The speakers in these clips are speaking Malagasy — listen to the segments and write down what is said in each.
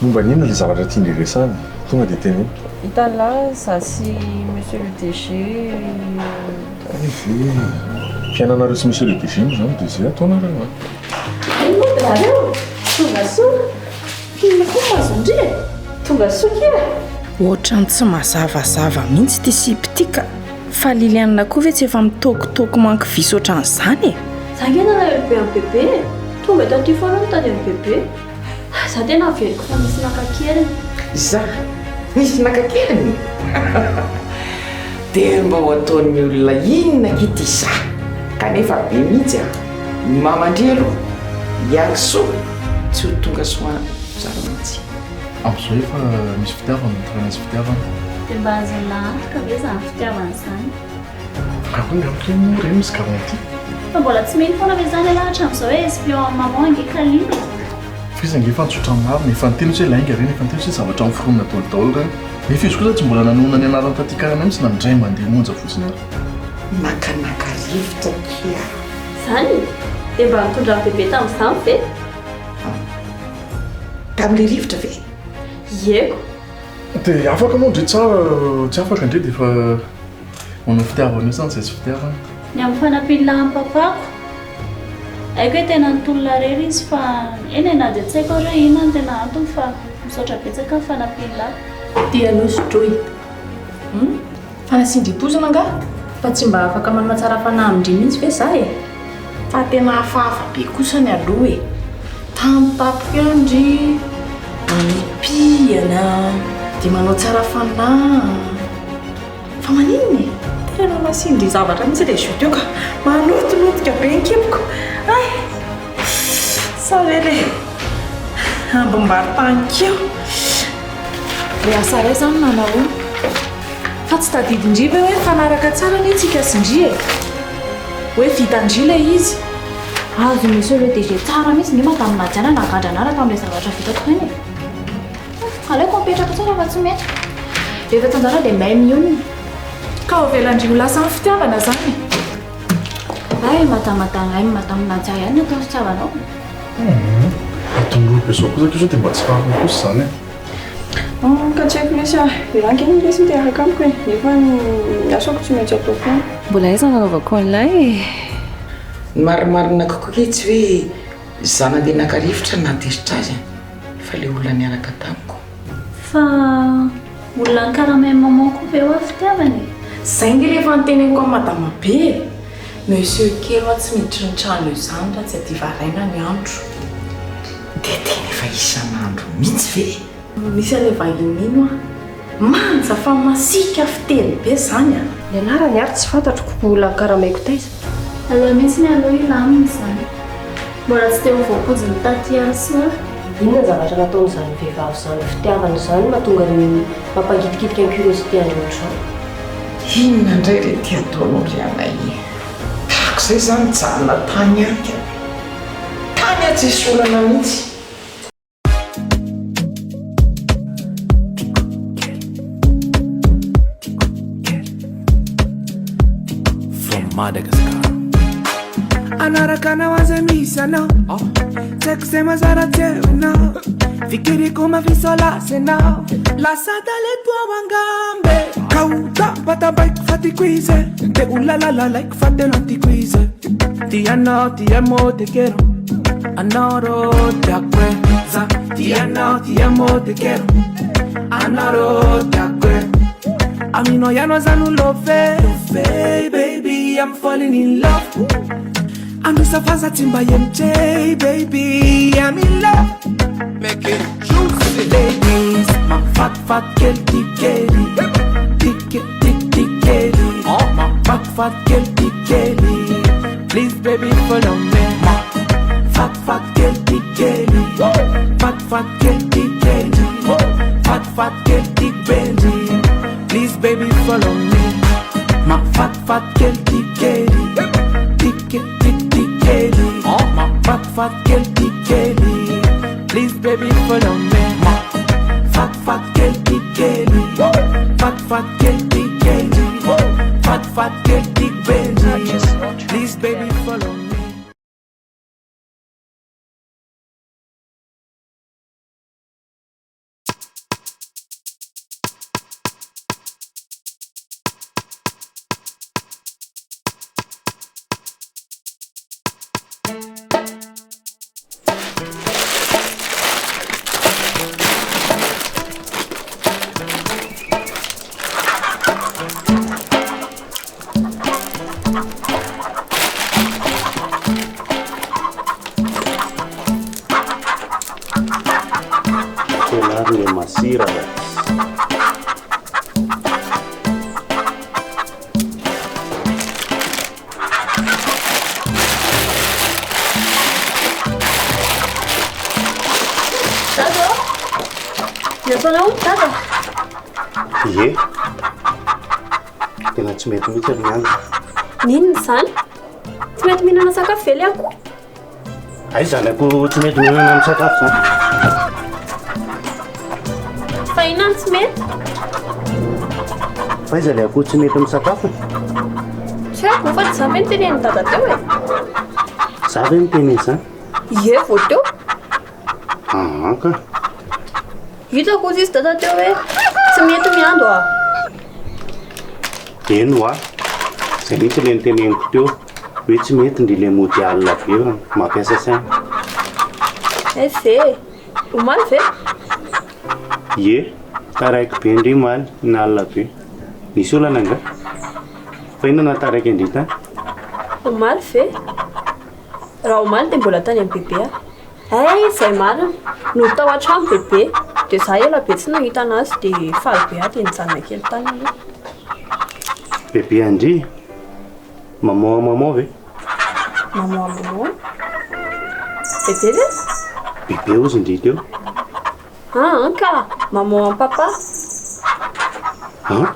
Momba ny inona ilay zavatra tian-dry resahana? Tonga dia teneno. Hitan'lah za sy monsieur le DG. Hay ve e! Fiainanareo sy monsieur le DG moa izany dia izay ataonareo an! Hay mody nareo! Tonga soa! Inona koa no mahazo an-dry e? Tonga soa kia! Ohatran'ny tsy mazavazava mihitsy ity sipa ity ka! Fa Liliane koa ve tsy efa mitôkitôky mankivisy ohatran'izany e? Za nge nalahelo be an'i bebe e! Tonga taty foana nitady an'i bebe. Za tena averiko fa nisy naka an-keriny. Za? Nisy naka an-keriny? Dia mba ho ataon'ny olona inona akia ity za? Kanefa be mihitsy a! Ny maman-dry aloha, Iarisoa, tsy ho tonga soa zareo mihitsy. Amin'izao efa misy fitiavana ny tena misy fitiavana. Dia mba azon'lah antoka ve izany fitiavana izany? Ary hoy amiko hoe moa ireny misy garantie? Fa mbola tsy mino foana ve izany ialahy hatramin'izao hoe espion an'i maman ange Kaline e? Fa izy ange efa nitsotra marina, efa niteny hoe lainga ireny, efa niteny hoe zavatra noforonina daholo daholo ireny. Nefa izy kosa tsy mbola nanonona ny anarany taty karana mihitsy na indray mandeha monja fotsiny ary. Nakanaka rivotra akia. Izany? Dia mba nitondra an'i bebe tamin'izany ve? Tamin'ilay rivotra ve? Ieko. Dia afaka moa ndry tsara, tsy afaka ndry dia efa manao fitiavana eo zany izay tsy fitiavana. Ny amin'ny fanampian'lah an'i papako, haiko hoe tena nitolona irery izy fa eny e na dia tsy haiko ary hoe inona no tena antony fa misaotra betsaka ny fanampian'lah. Dia aleo sotroy. Hum? Fa nasian-dry poizina angaha? Fa tsy mba afaka manao tsara fanahy amin-dry mihitsy ve za e? Fa tena hafahafa be kosany aloha e! Tampotampoka eo ndry manipihana dia manao tsara fanahy. Fa maninona e? Tena nasian-dry zavatra mihitsy ilay jus teo ka! Manotonotoka be ny kiboko! Hay! Sa ve ilay ambim-bary tany keo? Ilay asa iray izany nanahoana? Fa tsy tadidin-dry ve hoe mifanaraka tsara anie tsika sy ndry e? Hoe vitan-dry ilay izy? Azon'i Monsieur le DG tsara mihitsy nge Madame Nadia nanagadra anah raha tamin'ilay zavatra vitako ireny e! Aleoko mipetraka tsara fa tsy mety. Rehefa tsy anjara dia may mionona. Ka ho avelan-dry ho lasan'ny fitiavana izany e! Hay Madame Madame hay Madame Nadia ihany no atao fitiavanao. Humm, adinoro be zao kosa akia sao dia mba tsy rariny kosa izany e. Humm ka tsy haiko lesy ah, ialahy ange anie lesy miteraka amiko e, nefa ny asako tsy maintsy atao foana. Mbola aiza no anaovako an'ilay e? Ny marimarina kokoa kay tsy hoe za nandeha naka rivotra no nahatezitra azy an, fa le olona niaraka tamiko. Fa olona ankaramain'i maman koa ve hoa fitiavana e? Zay nge le efa noteneniko an'i madama be e! Monsieur kely hoa tsy miditry ny trano io zany raha tsy hadiva haraina ny andro. Dia tena efa isan'andro mihitsy ve? Misy an'ilay vahiny iny hoa. Manja fa masiaka fiteny be zany a! Ny anarany ary tsy fantatro ko olona ankaramaiko taiza. Aleo mihitsy ny aloha hilamina izany. Mbola tsy dia ho voapoizin'i Taty Alisoa. Inona ny zavatra nataon'izany vehivavy izany fitiavana izany mahatonga ny mampangitikitika ny curiosité andreo ohatr'izao? Inona indray re ity ataonao ry anay e? Tahaka izay za nijanona tany ihany ka. Tany aho tsisy olana mihitsy. From Madagascar. Anaraka anao aza misy anao Tsy haiko izay mazara tsy hainao Fikiriko mafisolasy anao Lasa talento ao angambe Kaota batabaiko fa tiako izy Te ho lalalalaiko fa tena tiako izy Tia anao ti amo te quiero Anao tiako e Za tia anao ti amo te quiero Anao tiako e Aminao ihany aza no love Baby I'm falling in love Anosafaza tsy mba hemotra Baby I'm in love Make it juicy Ladies Mafatifaty kely ty kely Tike tik tik kely Mafatifaty kely ty kely Please baby follow me Mafatifaty kely ty kely Fatifaty kely ty kely Fatifaty kely ty bendy Please baby follow me Mafatifaty kely ty kely Tike tik tik kely Mafatifaty kely ty kely Please baby follow me Mafatifaty kely ty kely Fatifaty kely ty kely Fatifaty kely ty bendy Please baby follow me. Merci rahalahy. Dada ô! Miantso anao hono Dada. Ie. Tena tsy mety mihitsy ry Miandry. N'inona izany? Tsy mety mihinana sakafo ve ilay akoho? Aiza izany akoho tsy mety mihinana amin'ny sakafo izany? Fa inona no tsy mety? Fa aiza ilay akoho tsy mety misakafo e? Tsy haiko fa tsy izaho ve nitenenin'i Dada teo e? Izaho ve niteny an'izany? Ie, vao teo. Aa ka. Hitako hozy izy Dada teo hoe tsy mety miando ah. Eny hoa, zay mihitsy le noteneniko teo hoe tsy mety ndry le mody alina be fa mampiasa saina. Hay ve e! Omaly ve? Ie, taraiky be ndry omaly, ny alina be. Nisy olana angaha? Fa inona nahataraiky an-dry tany? Omaly ve? Raha omaly dia mbola tany amin'i Bebe aho. Hay izay marina! Nody tao an-trano Bebe, dia izaho ela be tsy nahita an'azy dia faly be aho dia nijanona kely tany aloha. Bebe an-dry? Maman à maman ve? Maman à maman? Bebe ve? Bebe hozy ndry teo. Aa ka! Maman à papa. An?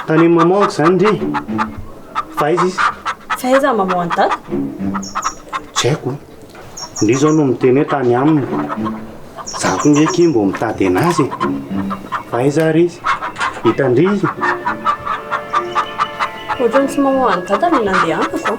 Tany amin'ny maman-ko izany ndry? Fa aiza izy? Fa aiza ny maman an'i dada? Tsy haiko. Ndry izao no miteny hoe tany aminy. Za koa nge akia mbô mitady anazy e. Fa aiza ary izy? Hitan-dry izy? Ohatran'ny tsy maman an'i dada no nandehanako an.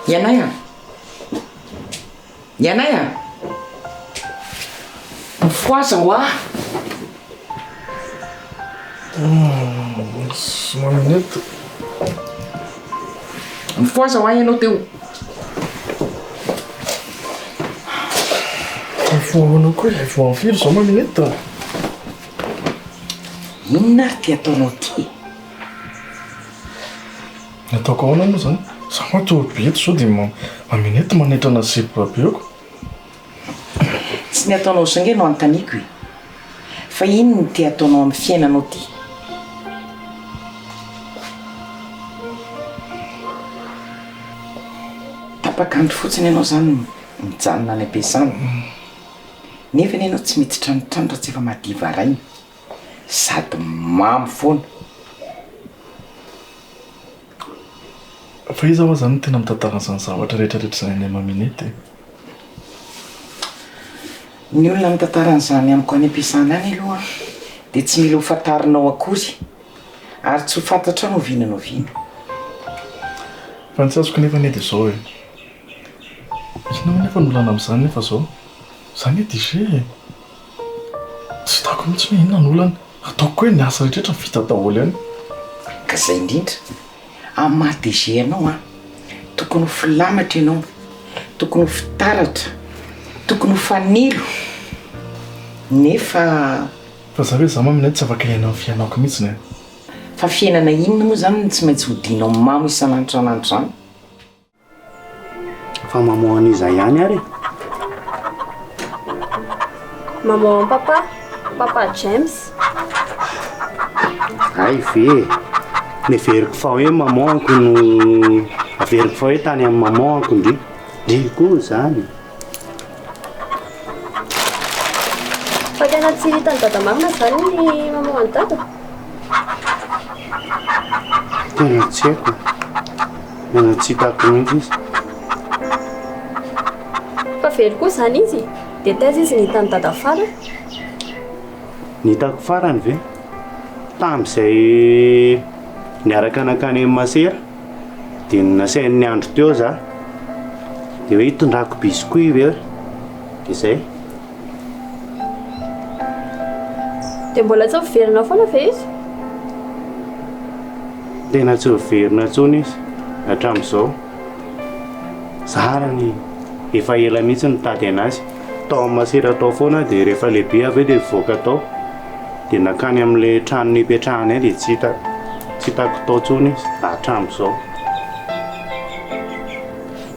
Ianay a! Ianay a! Mifohaza hoa! Maminette. Mifohaza hoa ianao teo. Mifoha ahoana koa e? Mifoha amin'ny firy izao Maminette? Inona ary ty ataonao ty e? Ny ataoko ahoana moa zany? Za moa toa be eto zao dia maminety manaitra ana zebra be eo ko. Tsy ny ataonao zao nge no anontaniako e! Fa inona no te ataonao amin'ny fiainanao ty? Tapak'andro fotsiny ianao zany mijanona any am-piasana. Nefa anie ianao tsy miditra ny trano raha tsy efa madiva raina sady mamo foana. Fa iza hoa zany no tena mitantara an'izany zavatra rehetra rehetra izany any Maminette e? Ny olona mitantara an'izany amiko any am-piasana any aloha dia tsy mila ho fantarinao akory ary tsy ho fantatrao na oviana na oviana. Fa ny tsy azoko nefa anie dia izao e! Inona moa nefa no olana amin'izany nefa izao? Za anie DG e! Tsy hitako mihitsy hoe inona no olana. Ataoko hoe ny asa rehetra vita daholo ihany. Ka izay indrindra, amin'ny maha DG anao an, tokony ho filamatra ianao, tokony ho fitaratra, tokony ho fanilo, nefa. Fa za ve za maminay tsy afaka hiaina amin'ny fiainako mihitsy e? Fa fiainana inona moa izany no tsy maintsy hodianao mamo isan'andro isan'andro izany? Fa maman an'iza ihany ary e? Maman an'i papa, papa James. Hay ve e! Neveriko fa hoe maman-ko no averiko fa hoe tany amin'ny maman-ko ndry. Ndry koa izany. Fa tena tsy hitan'i dada marina izany ny maman an'i dada? Tena tsy haiko e. Tena tsy hitako mihitsy izy. Fa very koa izany izy? Dia taiza izy no hitan'i dada farany? Ny hitako farany ve? Tamin'izay niaraka nankany amin'ny masera dia nasainy niandry teo za. Dia hoe hitondrako biscuit ve? Dia izay. Dia mbola tsy miverina foana ve izy? Tena tsy miverina intsony izy hatramin'izao. Zarany efa ela mihitsy nitady anazy. Tao amin'ny masera tao foana aho dia rehefa lehibe avy eo dia nivoaka tao. Dia nankany amin'ilay trano nipetrahanay dia tsy hita, tsy hitako tao intsony izy hatramin'izao.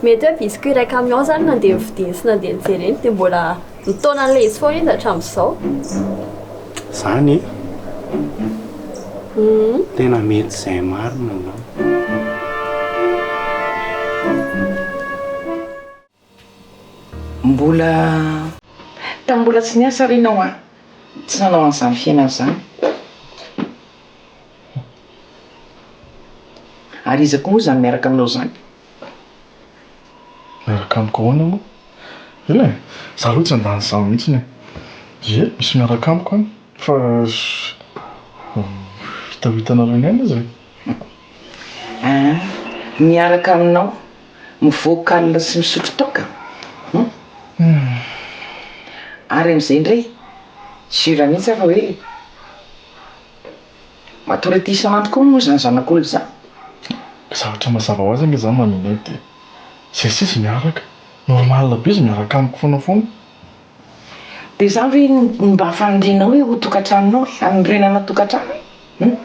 Mety hoe biscuit iray camion izany nandeha nividiany sy nandeha nijereny dia mbola mitaona an'ilay izy foana izy hatramin'izao. Izany e? Tena mety izay marina angamba. Mbola tamin'ny mbola tsy niasa re ianao an, tsy nanao an'izany fiainana izany. Ary iza koa moa izany miaraka aminao izany? Miaraka amiko ahoana moa? Ela e, za aloha tsy handany izany mihitsiny e. Ie, misy miaraka amiko any fa hita ho hitanareo eny ihany izy e. Aa, miaraka aminao, mivoaka alina sy misotro toaka? Hum. Ary amin'izay indray, sûr mihitsy aho fa hoe Matory aty isan'andro koa moa izany zanak'olona izany. Zavatra mazava ho azy ange izany Maminette e. Zay sy izy miaraka. Normal be izy miaraka amiko foana foana. Dia izany ve no mba fanirianao hoe ho tokantranonao e? Hanorenana tokantrano e? Hum?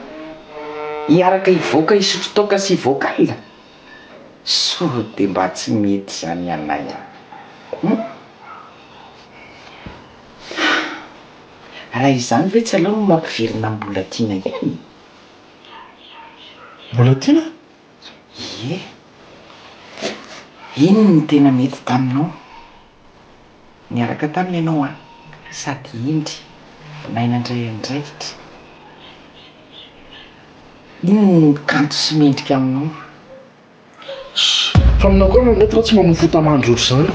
Hiaraka hivoaka hisotro toaka sy hivoaka alina? Sao dia mba tsy mety izany ianay an! Hum? Raha izany ve tsy aleo mampiverina an'i Mbolatiana ihany e? Mbolatiana? Ie. Iny no tena mety taminao. Niaraka taminy ianao an, sady hendry, nahay nandray andraikitra. Iny no kanto sy mendrika aminao. Fa aminao koa Maminette raha tsy manao fota-mandry ohatr'izany.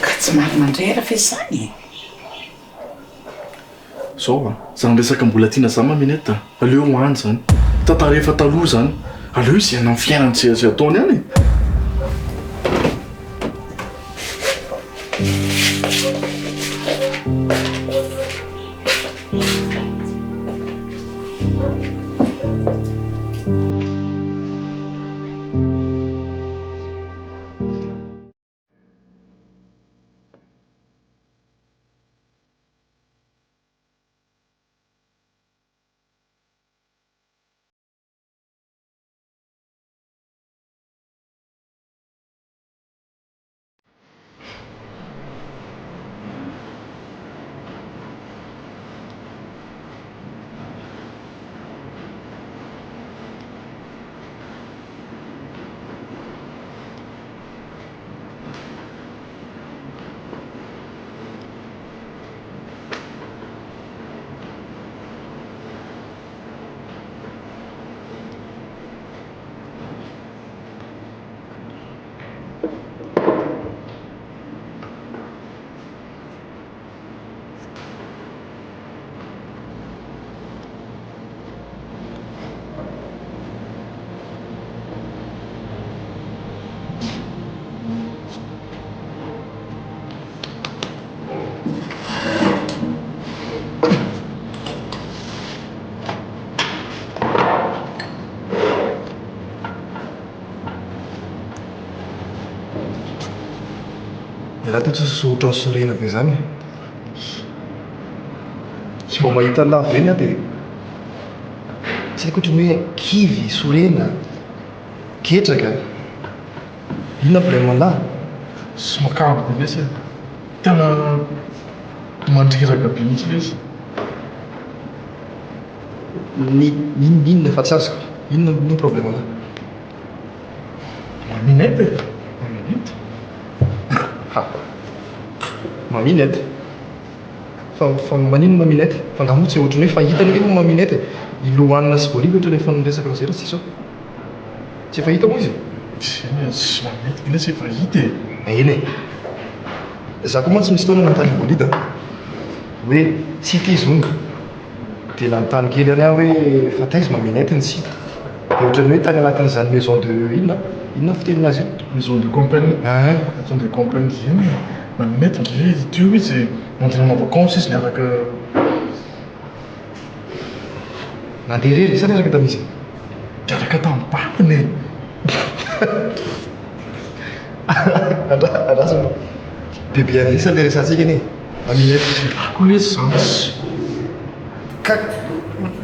Ka tsy marina indray ary ve izany e? Zao a, zany resaka mbola tiana zany Maminette a, aleo ho any zany. Tantara efa taloha zany, aleo izy hiaina ny fiainany sy izay ataony any e. Ialahy toa tsisy ohatran'ny sorena be izany e. Tsy vao mahita an'lah avy eny aho dia tsy haiko ohatran'ny hoe kivy, sorena, ketraka. Inona problème an'lah? Somakamba be lesy e. Tena mandreraka be mihitsy lesy. Ny inona inona fa tsy azoko. Inona no problème anao? Maminette e! Maminette? Ha! Maminette? Fa fa maninona maminette? Fa angaha moa tsy ohatran'ny hoe fahita anie moa maminette e? I Lohanina sy Bolivy ohatran'ny efa niresaka an'izay raha tsy diso aho. Tsy efa hita moa izy e? Eny e, tsy maminette ve lesy efa hita e? Eny e! Za koa mantsy misy fotoana nanontany an'i Bolida hoe tsy hita izy hono. Dia nanontany kely ihany aho hoe fa taiza Maminette no tsy hita? Dia ohatran'ny hoe tany anatin'izany maison de inona? Inona fiteniny azy io? Maison de compagnie. Ain. Maison de compagnie iny e. Maminette nge teo izy nandeha nanao vacances izy niaraka. Nandeha irery ve sa niaraka tamin'iza? Niaraka tamin'ny papiny e. Andraso aloha. Bebe an'isa le resahantsika anie. Maminette. Ako lesy zany tsy. Ka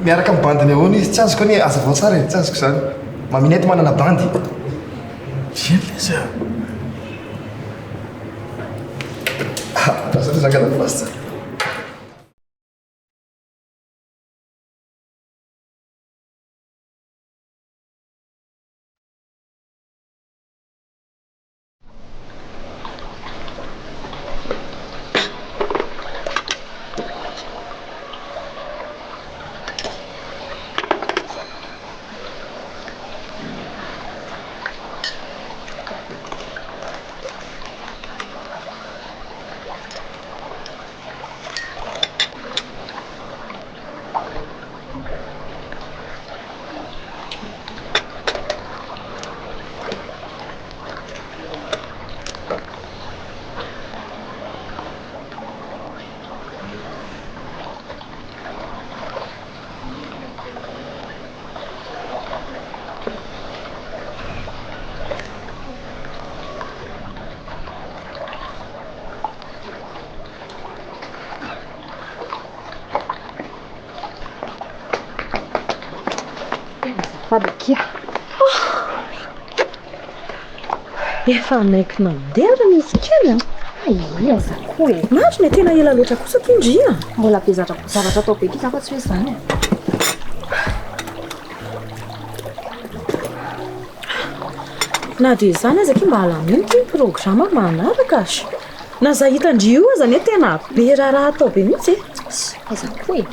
miaraka amin'ny bandiny ahoana izy? Tsy azoko anie, azavao tsara e, tsy azoko izany. Maminette manana bandy. Eny lesy a. Andraso aloha za angala place tsara. Azafady akia. Efa hanaiky nandeha ry misy kely a! Ay, aiza koa e! Marina e, tena ela loatra kosa akia ndry a! Mbola be zavatra atao be akia za fa tsy hoe izany e! Na dia izany aza akia mba alamino ity ny programa manaraka ry. Na za hitan-dry io aza anie tena be raharaha atao be mihitsy e! Aiza koa e!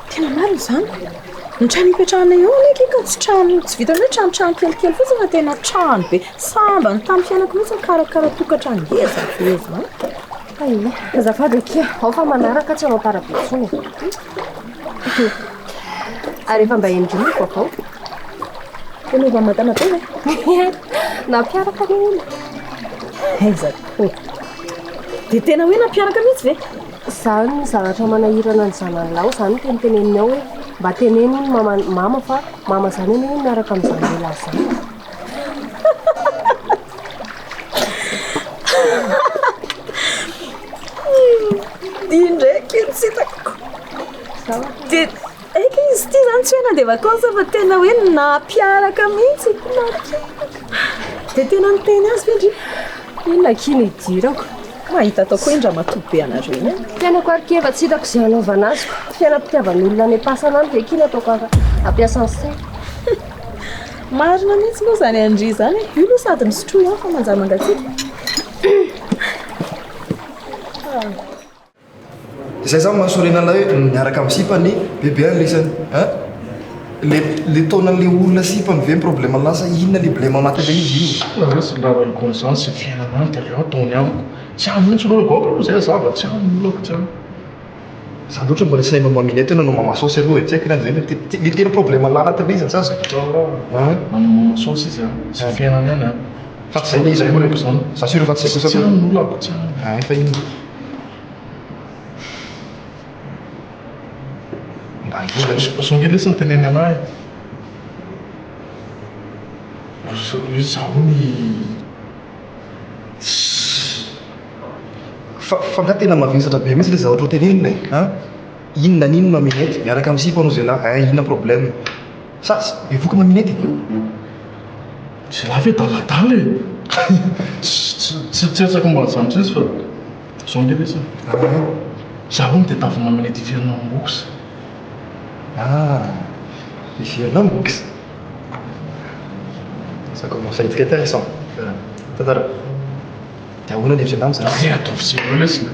Tena marina izany. Ny trano ipetrahanay eo anie akia ka tsy trano, tsy vitan'ny hoe tranotrano kelikely fotsiny fa tena trano be. Sambany tamin'ny fiainako mihitsy nikarakara tokantrano ngeza be izany. Hay, azafady akia, ao fa manaraka tsy hanao tara be intsony e. Ary efa mba henon-dry ny vaovao? Tena efa madama be ve? Nampiaraka anie hono. Aiza tokoa. Dia tena hoe nampiaraka mihitsy ve? Izany ny zavatra manahirana ny zanany lahy izany no teniteneniny ao hoe mba teneno hono mama mama fa mama izany anie hono miaraka amin'izany lehilahy izany. Ity ndraiky no tsy hitako. Dia aika izy ity izany tsy hoe nandeha vacances fa tena hoe nampiaraka mihitsy. Nampiaraka. Dia tena niteny azy ve ndry? Inona akia no idirako? Mahita atao koa iny ramatoa be anareo iny an! Fiainako ary kia efa tsy hitako izay hanaovana azy ko! Fiainam-pitiavan'olona any am-pasana any ve kia no ataoko hampiasa ny saiko? Marina mihitsy moa izany an-dry izany e! Io aloha sady misotroa ihany fa manjary mangatsiaka. Izay zany mahasorena an'ilay hoe miaraka amin'ny sipany bebe an'lisany an! Le le taonan'le olona sipany ve ny problème an'lah sa inona le blème anatin'ilay izy inona? Nareo tsy miraharaha io koa zany sy fiainana any dia aleo ataony amiko. Tsy any mihitsy aloha aoka aloha zay zava tsy any ny olako tsy any. Za loatra mbola tsy nahay maminette nanao mama saosy aloha e, tsy haiko na zay le tena problème an'lah anatin'ilay izy ny tsy azoko. Manao mama saosy izy an, sy fiainana any an. Fa tsy zay le izy aloha. Za sûr fa tsy zay kosa Tsy any ny olako tsy any. Hay fa inona? Mba inona io? Zao nge lesy no teneniny anahy e. Izaho ny Fa fa nga tena mavesatra be mihitsy le zavatra ho tenenina e an! Inona n'inona maminety miaraka amin'ny sipa anao zalahy ein inona problème? Sa bevoka maminety? Zalahy ve adaladala e! Tsy tsy resaka momba an'izany mihitsy fa zao nge lesy e. Za hono dia tavy maminety hiverina amin'ny box. Ah! Hiverina amin'ny box? Ça commence à être intéressant. Tantara. Dia ahoana ny hevitra anao amin'izany? Re ataovy sérieux lesy e.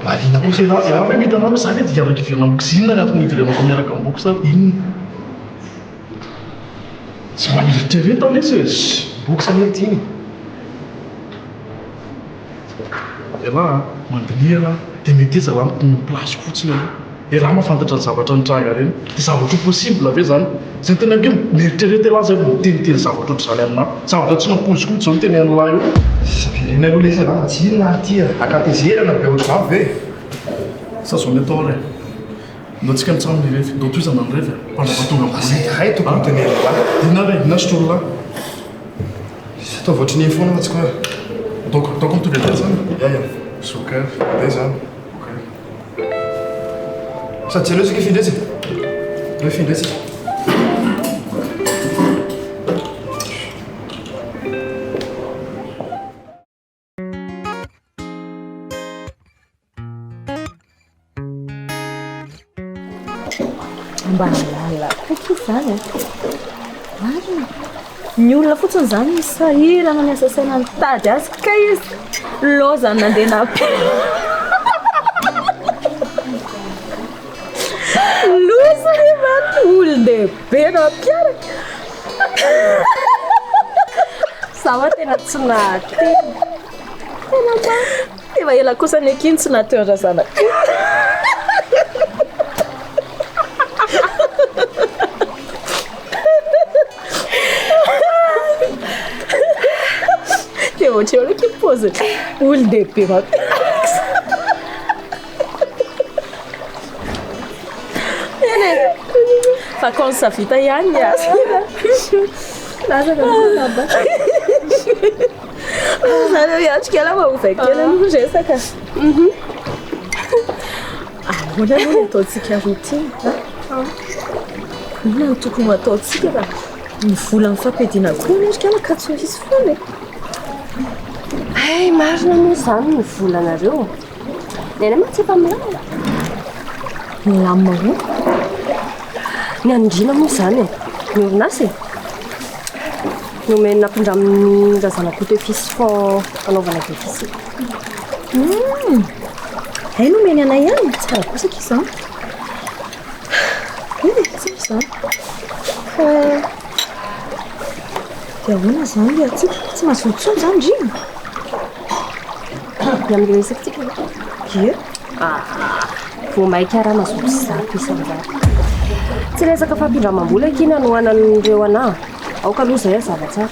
Mahaliana kosa ianao. Ianao ve mahita anao hoe za ve dia hiaraka hiverina amin'ny box? Inona ny antony hiverenako miaraka amin'ny box? Inona? Tsy mba mieritrereta lesy e! Box anie ry tiana e! Elah a! Mandiniha elah dia meteza lah ny place-ko fotsiny aloha. Elah mahafantatra ny zavatra nitranga ireny. Dia zavatra ho possible ve izany? Izay tena hoe mieritrereta elah izay vao miteniteny zavatra ohatr'izany aminà. Zavatra tsy nampoiziko mihitsy izao no tenenin'lah io. Avereno aloha lesy elah fa tsy inona ary ity e! Ankatezerana be ohatr'izany ve? Sa zao ny atao re? Ndao tsika mitsam ny revy, ndao tohizana ny revy e! Mpandrava tonga am Zay iray tokony ho tenenina. Inona re? Inona sotroin'lah? Ataovy ohatran'iny foana fa tsy quoi. Ataoko, ataoko mitovy aty zany? Ya, ya. Joker, andeha zany. Ok. Sady tsy aleo tsika hifindra etsy e. Aleo hifindra etsy. Mba lalina koa akia izany e. Marina. Ny olona fotsiny izany no sahirana miasa saina mitady azy kay izy lozany nandeha nampiana. Loza nefa olon-dehibe nampiaraka. Za hoa tena tsy nahateny. Tena marina. Efa ela kosa ny akia no tsy nahateo an-drazanako. Dia ohatry eo aloha paoziny. Olon-dehibe mampiaraka. Eny e. Vacances vita ihany ny azy. Latsaka ny lamba. Zany hoe hiatrika ela fa ovay kely aloha ny resaka. Ahoana aloha ny ataontsika routine? Inona no tokony ho ataontsika fa ny vola mifampiadiana koa anie ry kala ka tsy ho hisy foana e. Hay marina moa izany ny volanareo. Ny anay mantsy efa milamina. Milamina ahoana? Ny an'i Ndrina moa izany e. Ny orinasa e. Nomeny nampindramin'ny Razanakoto et fils fonds hanaovana déficit. Hum! Hay nomeny anay ihany, tsara kosa akia izany. Eny e, tsara izany. Fa dia ahoana izany ilay antsika? Tsy mazoto intsony izany Ndrina? Ny amin'ilay resakantsika ve? Ie. Ah, vao mainka raha mazoto 100%. Tsy resaka fampindramam-bola akia nanohanan'ireo anà. Aoka aloha izay hazava tsara.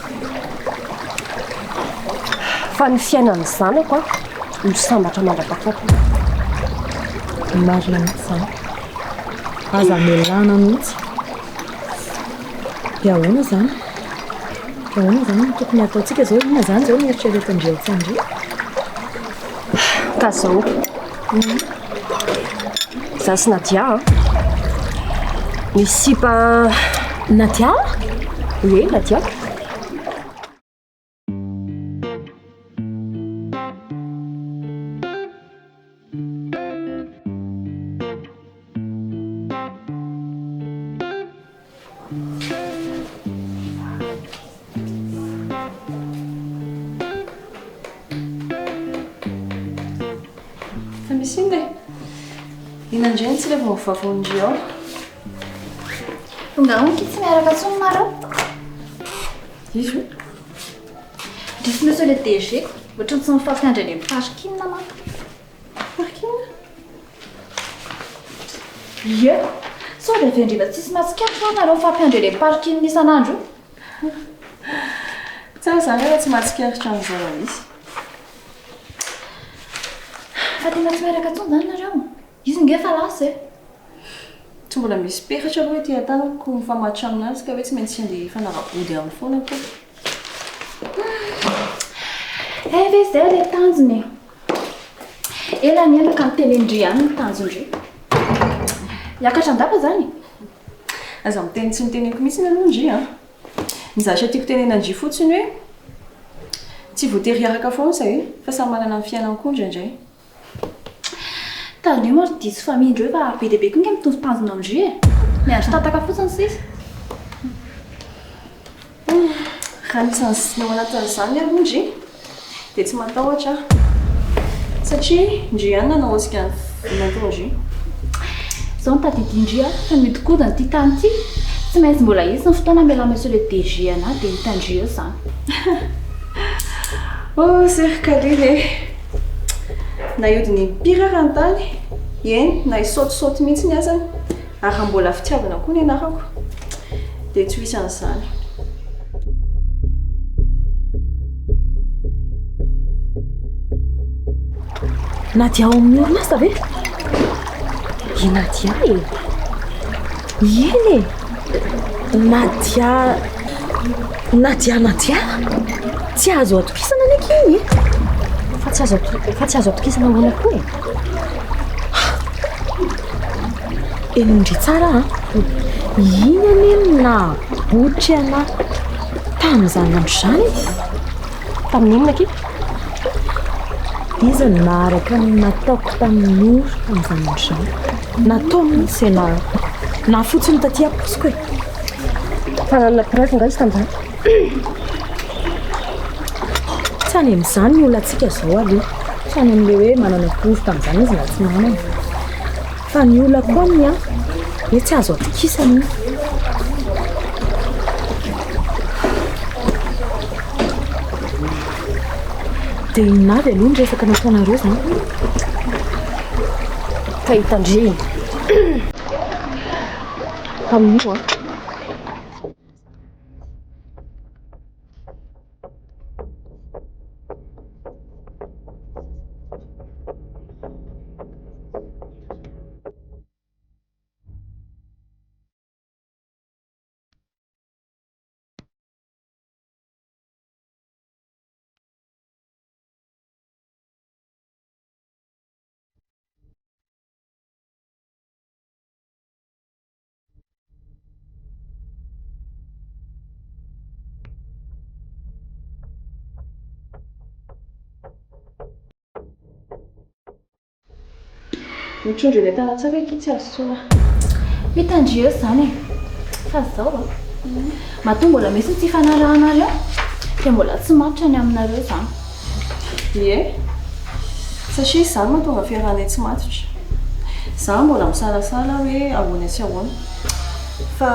Fa ny fiainan'ny zanako a, ho sambatra mandra-pahafatiny. Marina mihitsy izany. Aza amelana mihitsy. Dia ahoana izany? Dia ahoana izany no tokony hataontsika izao? Inona izany izao no eritreretin-dry Altsandria? Ka izao. Izaho sy Nadia an. Nisy sipa. Nadia? Ie, Nadia. Fa misy inona e? Inona indray no tsy ilay vaovao-ndry ao? Tonga ao ankia tsy miaraka intsony nareo. Izy io? Ndry sy monsieur le DG ko, ohatran'ny tsy mifampiandry any amin'ny parking manko. Parking? Ie, sao dia avy andriva tsisy mahatsikaritra hoa nareo mifampiandry any amin'ny parking isan'andro io. Tsara izany raha tsy mahatsikaritra ny zava-misy. Fa tena tsy miaraka intsony izany nareo? Izy nge efa lasa e. Tsy mbola misy peratra aloha ety an-tanako mifamatotra aminazy ka hoe tsy maintsy handeha hifanara-body aminy foana aho. Hay ve izay ilay tanjona e. Ela ny ela ka nitenenin-dry ihany ny tanjon-dry. Hiakatra an-dapa izany e? Aza miteny tsy noteneniko mihitsy aloha ndry a. Ny zavatra tiako tenenina an-dry fotsiny hoe tsy voatery hiaraka foana izahay fa samy manana ny fiainany koa indraindray. Tandremo ry diso famindra eo fa be dia be koa nge mitovy tanjona amin-dry e! Miandry tataka fotsiny sisa. Raha ny tsy ao anatin'izany aloha ndry dia tsy matahotra aho satria ndry ihany nanao hosika ny nataon-dry. Izao no tadidin-dry a, fa mihodinkodina ity tany ity, tsy maintsy mbola hisy ny fotoana hamelan'i Monsieur le DG anà dia hitan-dry eo izany. Oh Sir Khalil e! Na hiodina impiry ary ny tany, eny na hisaotisaoty mihitsy ny azany, ary raha mbola fitiavana koa ny anarako dia tsy ho hisy an'izany. Nadia ao amin'ny orinasa ve? I Nadia e! Eny e! Nadia, Nadia, Nadia! Tsy azo atokisana anie akia iny e! Fa tsy azo fa tsy azo atokisana ahoana koa e? Henoin-dry tsara an! Iny anie no nahabotry anà tamin'izany andro izany e! Tamin'ny inona akia? Izy no naharaka ny nataoko tamin'i Noro tamin'izany andro izany. Nataony mihitsy izay na nahafotsy ny taty am-paosiko e! Fa nanana preuve nga izy tamin'izany? Tsy any amin'izany ny olantsika izao aloha. Tsy any amin'ilay hoe manana porofo tamin'izany izy na tsy manana. Fa ny olako aminy an, hoe tsy azo atokisana io. Dia inona avy aloha ny resaka nataonareo izany? Ka hitandremo. Tamin'io an. Ny trondro eny an-tanantsika akia tsy azo tsoa. Hitan-dry eo izany e! Fa izao a! Matoa mbola misy ny tsy ifanarahanareo dia mbola tsy matotra ny aminareo izany. Ie. Satria izany mahatonga fiarahanay tsy matotra. Izaho mbola misalasala hoe ahoana sy ahoana. Fa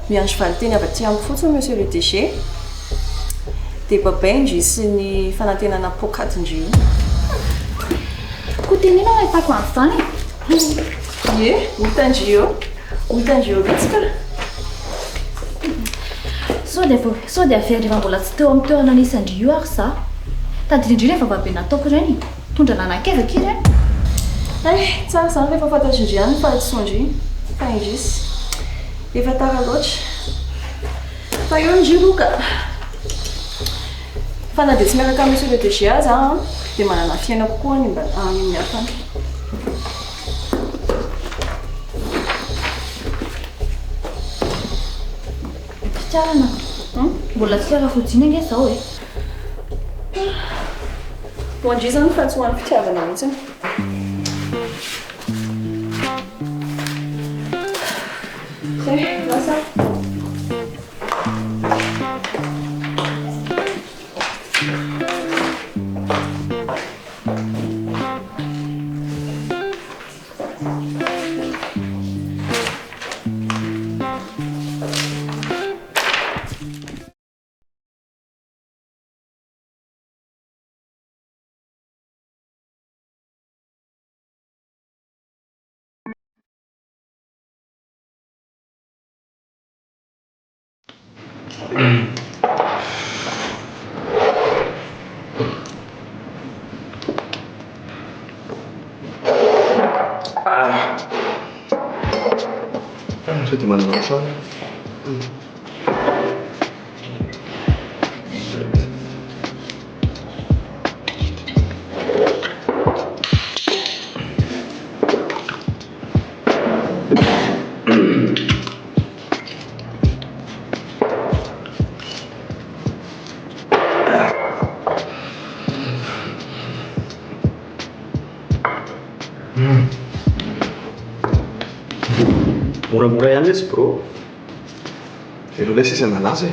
miandry valinteny avy aty amiko fotsiny Monsieur le DG. Dia babain-dry sy ny fanantenana poakatin-dry io. Koa teneno aho ahitako an'izany e! Ie, ho hitan-dry eo. Ho hitan-dry eo mihitsy ka. Sao dia vao, sao dia avy rehefa mbola tsy teo amin'ny toerana nisy an-dry io ary izaho. Tadidin-dry ireny vavabe nataoko ireny e! Nitondra nanakaiza akia ireny? Hay, tsara izany rehefa fantatrin-dry ihany ny fahadisoan-dry. Fa indrisy. Efa tara loatra. Fa eo ndry aloha ka. Fa na dia tsy miaraka amin'i Monsieur le DG aza aho an, dia manana fiainako koa any mba any amin'ny hafa any. Fitiavana, mbola tsy lera fodiana ange izao e. Ho an-dry izany fa tsy ho an'ny fitiavana mihitsy. Zay, lasa. Sao dia manana trano? Moramora ihany lesy bro. Veloo lesy izy hanala azy e.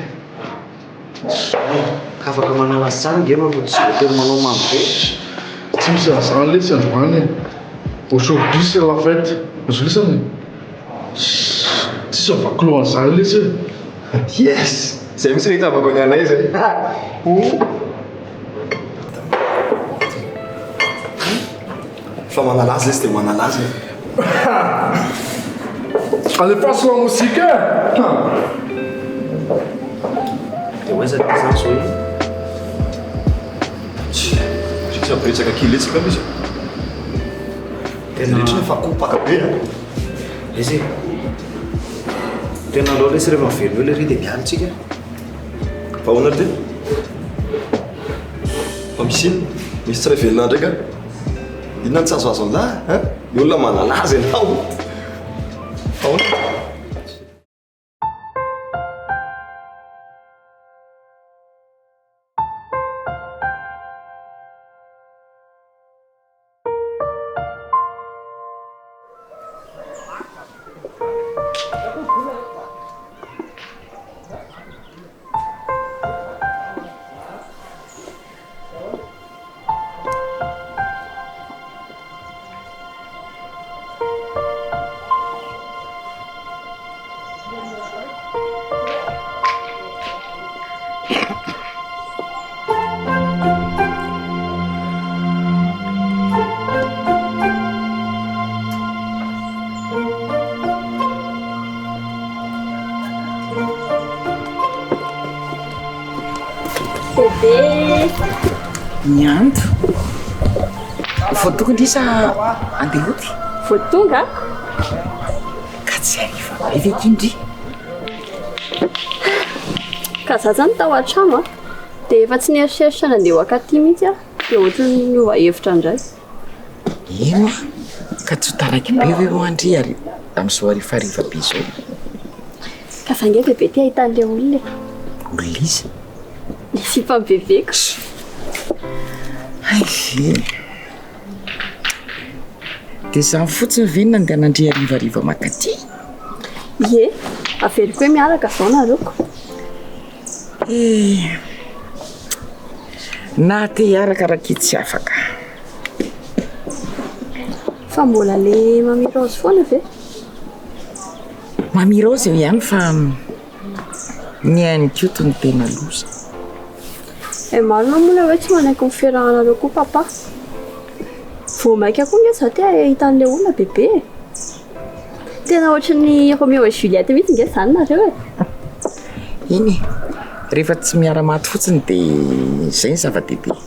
Ka afaka manala azy tsara ange ianao fa tsy voatery manao mamy be. Tsy misy an'izany lesy androany e. Aujourd'hui c'est la fête. Azonao lisany e. Tsisy avakilo an'izany lesy e. Yes! Zay mihitsy no hitiavako ny anay zay. Fa manala azy lesy dia manala azy e. Alefaso la musique e! Dia ho aiza ty zany zao iny? Tsy ampiresaka kely letsy angamba izy. Tena rehetra fa kopaka be a. Lesy e. Tena aleo lesy rehefa miverina eo lery dia miala tsika. Fa ahoana ry ty? Fa misy inona? Misy tsy ray velona ndray ka? Inona no tsy azoazon'lah hein? Ny olona manana azy ianao. Ahoana? Bebe. Ny andro. Vao tonga ndry sa andeha hody? Vao tonga. Ka tsy hariva be ve ity ndry? Ka za zany tao an-trano a, dia efa tsy nieritreritra ny handeha ho ankaty mihitsy aho, dia ohatran'ny niova hevitra indray. Eny hoa, ka tsy ho taraiky be ve hoa ndry ary amin'izao harivariva be izao? Ka za nge bebe te hahita an'ilay olona e. Olona iza? Ilay sipan'i bebeko. Hay ve! Dia izany fotsiny ve no nandehanandry harivariva mankaty? Ie, averiko hoe miaraka izao nareo ko. Eh, na te hiaraka rakia tsy afaka. Fa mbola le Mamy Rose foana ve? Mamy Rose eo ihany fa ny an'i Koto no tena loza. Eh marina moa ilay hoe tsy manaiky ny fiarahanareo koa papa. Vao maika koa nge za te hahita an'ilay olona bebe e. Tena ohatry ny Romeo et Juliette mihitsy nge zany nareo e. Eny e, rehefa tsy miara-maty fotsiny dia izay ny zava-dehibe.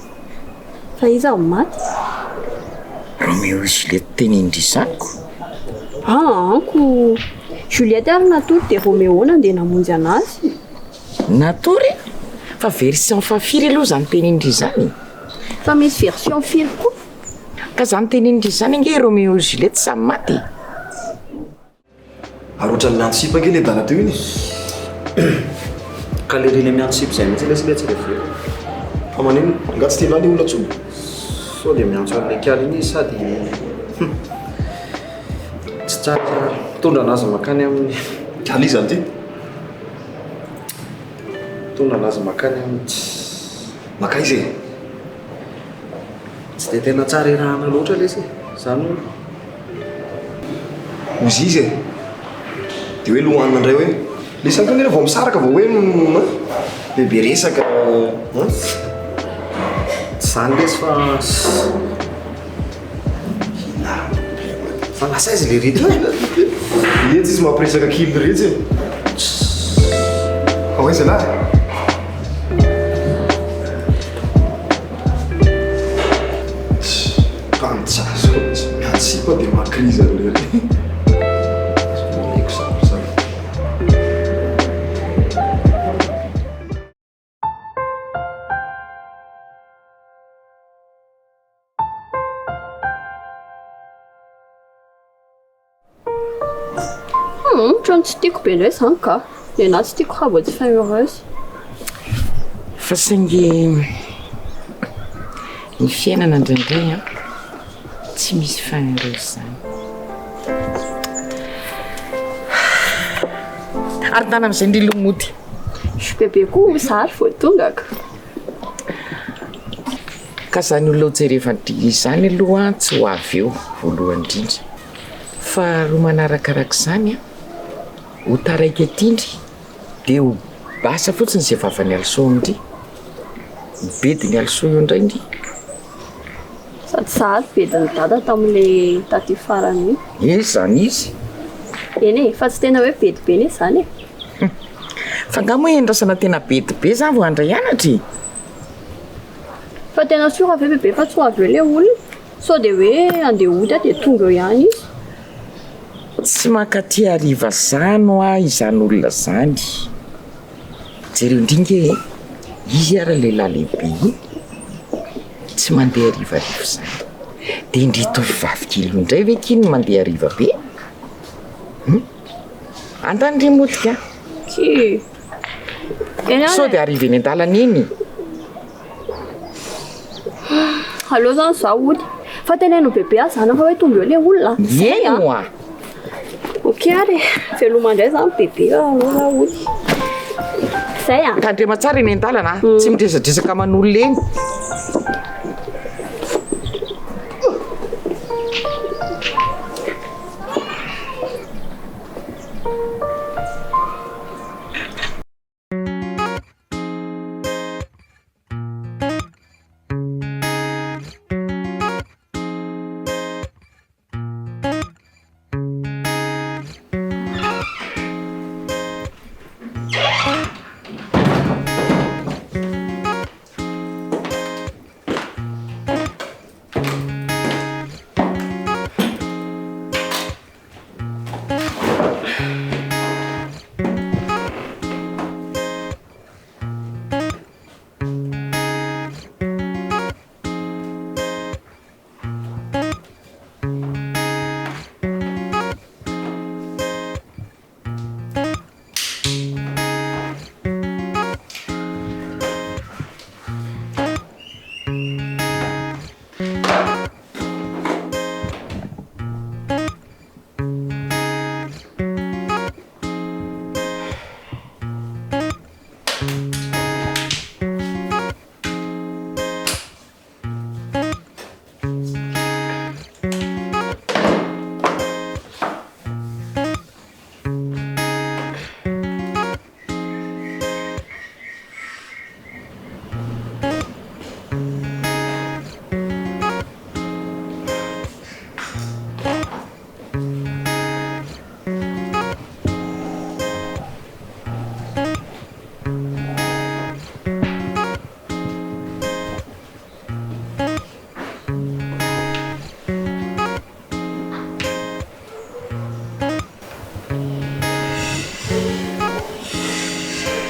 Fa iza no maty? Romeo et Juliette tenenin-dry zany ko. Aa ko Juliette ary natory dia Romeo nandeha namonjy anazy. Natory e? Fa version fahafiry aloha izany tenenin-dry izany e? Fa misy version firy koa? Ka izany tenenin-dry izany ange Roméo et Juliette samy maty e! Ary ohatran'ny niantso sipa ange le dala teo iny e! Ka le ry le miantso sipa izay mihitsy lesy le tsy reverina. Fa maninona? Angaha tsy tianà le olona intsony? Sao dia miantso an'ilay kala iny izy sady hum tsy tsara mitondra anazy mankany amin'ny. Kala iza ity? Mitondra anazy mankany amin'ny tsy. Mankaiza e? Tsy dia tena tsara irahana loatra lesy e! Zany hono. Hozy izy e! Dia hoe lohanina indray hoe. Lesy ihany koa anie vao misaraka vao hoe hein? Be be resaka hein? Tsy zany lesy fa. Fa lasa aiza le reto e? Letsy izy mampiresaka kely retsy e. Fa aiza lahy? Tany tsy azo miantso sipa dia maha-crise an'lery. Tsy haiko zavatra zany. Hum, ohatran'ny tsy tiako be indray izany ka. Ny anà tsy tiako raha vao tsy fin heureuse. Fa saingy ny fiainana indraindray an, tsy misy fin heureuse izany. Ary ndana amin'izay ndry aloha mody. Bebe koa zary vao tonga ka. Ka zany olona ho jerevan-dry izany aloha tsy ho avy eo voalohany indrindra. Faharoa manarakarak'izany an, ho taraiky aty ndry dia ho basa fotsiny izay vavan'i Alisoa ndry. Ho bedin'i Alisoa eo indray ndry. Sady za ary bedin'i dada tamin'ilay taty farany iny. Eny izany izy. Eny e, fa tsy tena hoe bedy be anie izany e. Fa angaha moa iandrasana tena bedy be izany vao handray anatra e? Fa tena sûr ve bebe fa tsy ho avy eo le olona? Sao dia hoe andeha hody aho dia tonga eo ihany izy. Tsy mankaty hariva zany hoa izany olona zany. Jereo ndry nge e, izy ara lehilahy lehibe iny. Tsy mandeha harivariva izany. Dia ndry tovovavy kely io indray ve ity no mandeha hariva be? Hum? Andany ry mody ka. Ki. Eny Sao dia hariva eny an-dalana eny. Aleo zany za hody. Fa teneno bebe aho zany fa hoe tonga eo le olona. Eny oa. Ok ary e. Veloma indray zany bebe fa aleo za hody. Zay a. Tandrema tsara eny an-dalana a. Tsy miresadresaka aman'olona eny.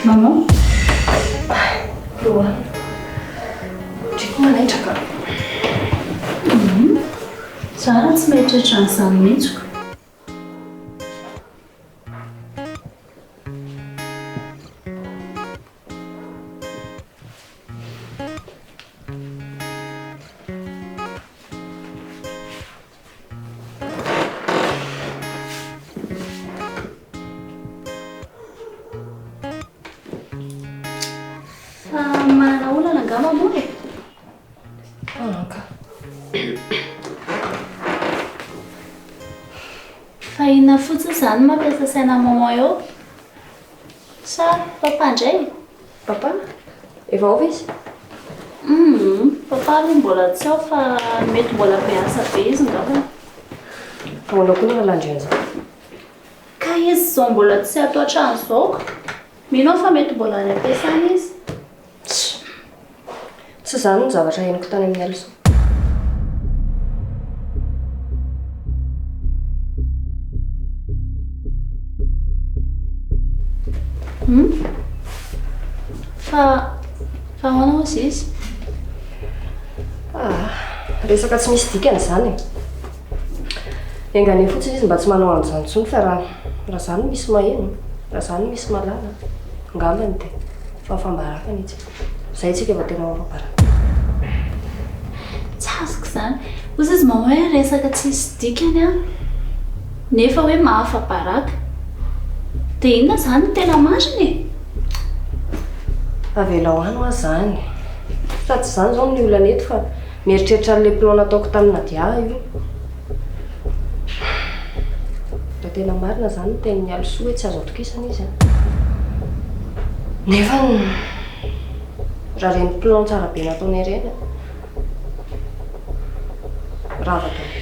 Maman? Roa. Ndry koa manaitra ka. Za raha tsy mieritreritra an'izany mihitsy ko. Fa manana olana angamba moa e? Anka. Fa inona fotsiny izany no mampiasa saina maman eo? Sa papa indray? Papa? Efa ao ve izy? Humm, papa aloha mbola tsy ao fa mety mbola be asa be izy ngambany. Ahoana koa ny rahalahin-dry izao? Ka izy izao mbola tsy ato an-trano izao ka. Mino aho fa mety mbola any am-piasana izy. Tsy. Tsy izany no zavatra henoko tany amin'ny Elsa. Hum? Fa, fa ahoana hozy izy? Ah, resaka tsy misy dikany izany e. Enga anie fotsiny izy mba tsy manao an'izany intsony fa raha, raha izany no misy maheno, raha izany no misy mahalala, angambany dia fahafaham-baraka ny antsika. Izay tsika vao tena ho afa-baraka. Tsy azoko izany. Hozy izy maman hoe resaka tsisy dikany an, nefa hoe mahafa-baraka. Dia inona izany no tena marina e? Avelao any hoa izany. Fa tsy izany izao ny olana eto fa mieritreritra an'ilay plan nataoko tamin'i Nadia aho io. Raha tena marina izany ny tenin'i Alisoa hoe tsy azo atokisana izy an. Nefa raha ireny plan tsara be nataonay ireny an, rava daholo.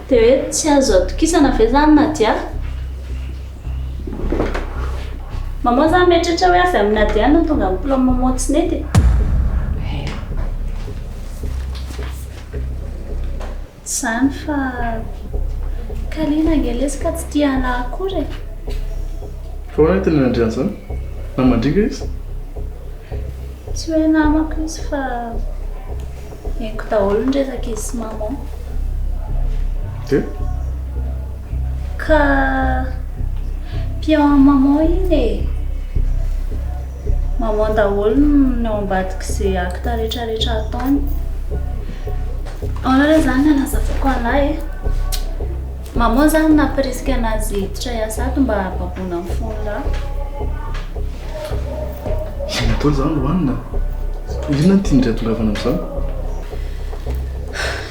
Dia hoe tsy azo atokisana ve izany Nadia? Maman za mieritreritra hoe avy amin'i Nadia no tonga ny plan maman tsy nety e. Tsy izany fa Kalina ange lesy ka tsy tia anah akory e. Fa ahoana ny tenin'i Andriana izany? Namandriaka izy? Tsy hoe namako izy fa haiko daholo ny resak'izy sy maman. Dia? Ka pion an'i maman iny e! Maman daholo no ao ambadik'izay acte rehetrarehetra ataony. Ahoana re izany ny hanazavako an'lah e? Maman izany nampirisika anazy hiditra hiasa ato mba hahababoana ny fon'lah. Inona daholo izany ry hoanina? Inona no tian-dry hatongavana amin'izany?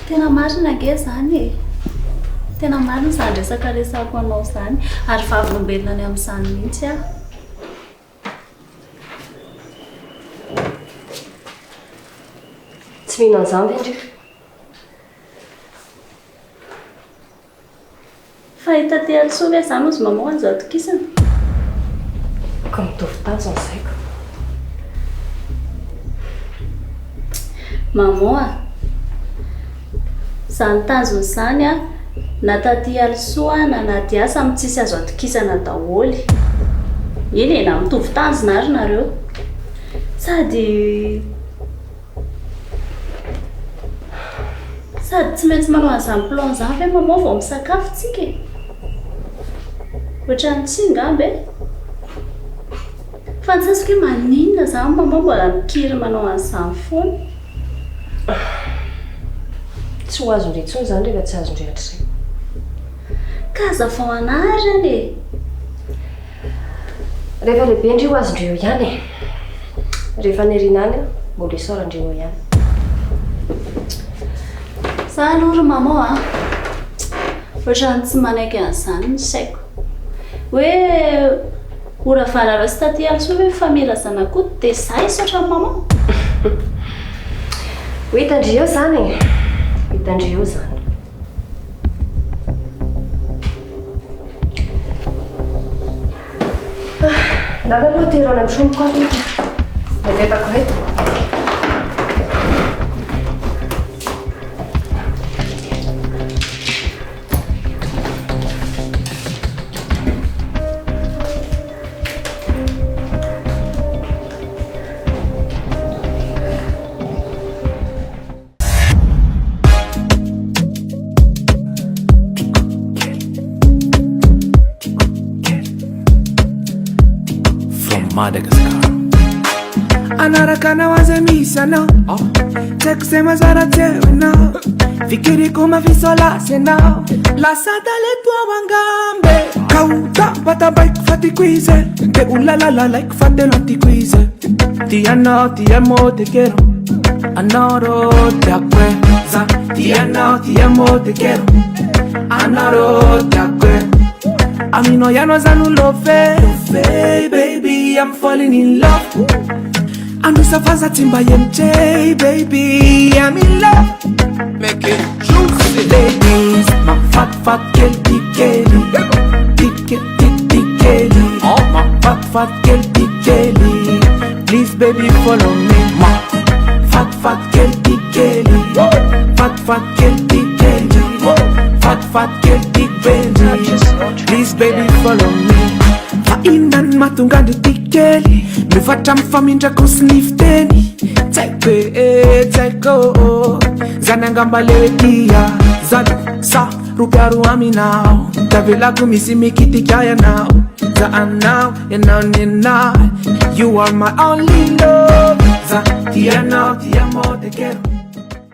Tena marina ange izany e! Tena marina izany resaka resahako anao izany ary vavolombelona ny amin'izany mihitsy aho. Tsy mino an'izany ve ndry? Fa i Taty Alisoa ve izany ozy maman azo atokisana? Ka mitovy tanjona izay ka. Maman a! Izany tanjona izany a, na Taty Alisoa na Nadia samy tsisy azo atokisana daholo. Eny e, na mitovy tanjona ary nareo. Sady. Sady tsy maintsy manao an'izany plan izany ve maman vao misakafo tsika e? Ohatran'ny tsy ngamba e? Fa ny tsy azoko hoe maninona izany maman mbola mikiry manao an'izany foana? Tsy ho azon-dry intsony izany rehefa tsy azon-dry hatrizay. Ka hazavao anah ary any e! Rehefa lehibe ndry ho azon-dry eo ihany e! Rehefa any aoriana any mbola isaoran-dry eo ihany. Za aloha ry maman a! Ohatran'ny tsy manaiky an'izany ny saiko. Hoe ho ravanareo sy taty Alisoa ve ny famille Razanakoto dia za hisaotra an'i maman? Ho hitan-dry eo izany e! Ho hitan-dry eo izany. Ndana aloha atero any amin'ny chambre-ko ato ity. Navetako ireto. From Madagascar. Anaraka anao aza misy anao Tsy haiko izay mazara tsy hainao Fikiriko mafisolasy ianao Lasa taleto aho angambe Ka ho tabatabaiko fa tiako izy Dia ho lalalalaiko fa tena tiako izy Ti anao ti amo te quiero Anao tiako e Za ti anao ti amo te quiero Anao tiako e Aminao ianao za no love Love baby I'm falling in love Androsa fa za tsy mba MJ baby I'm in love Make it juicy Ladies Mafatifaty kely ty kely Ty kely ty ty kely Mafatifaty kely ty kely Please baby follow me Mafatifaty kely ty kely Fatifaty kely ty kely Fatifaty kely ty baby Please baby follow me Fa inona no mahatonga an-dry ty kely Mivatra amin'ny famindrako sy ny fiteny Tsy haiko e, tsy haiko Zany angamba le hoe tia Zany sa ropiaro aminao Tavelako misy mikitika ianao Za anao, ianao nenah You are my only love Za tia anao, ti amo, te quiero.